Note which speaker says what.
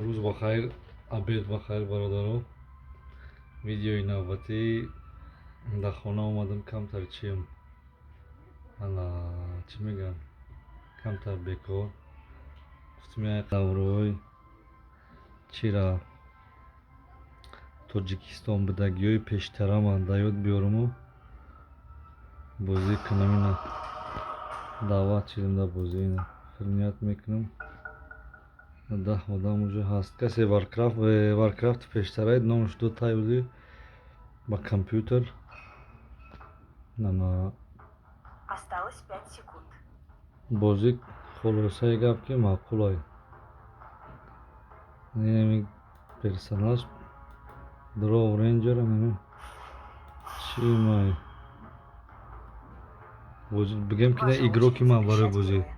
Speaker 1: Рӯз бахайр, обед бахайр, бародаро. Видеои навбатӣ. Дар хона омадам, камтар чием, ана, чӣ мегӯям, камтар бекор. Гуфтем, як давраҳои чира Тоҷикистон будагиҳои пештараман дар ёд биёруму бозӣ кунам. Ина, даъват шидам дар бозӣ. Ина, хелният мекунам, 10 одам уже ҳаст. Касе Варкрафт пештараид, номаш Дотай буди ба компютер нана.
Speaker 2: Осталось 5 секунд.
Speaker 1: Бозӣ, хулосаи гап, ки маъқулай. Инами персонаж Дров Рейнҷер, ами чи май бозӣ бигем, ки на
Speaker 2: Ваша
Speaker 1: игроки
Speaker 2: очередь
Speaker 1: ман барои
Speaker 2: запрещать
Speaker 1: бозӣ.
Speaker 2: Героя.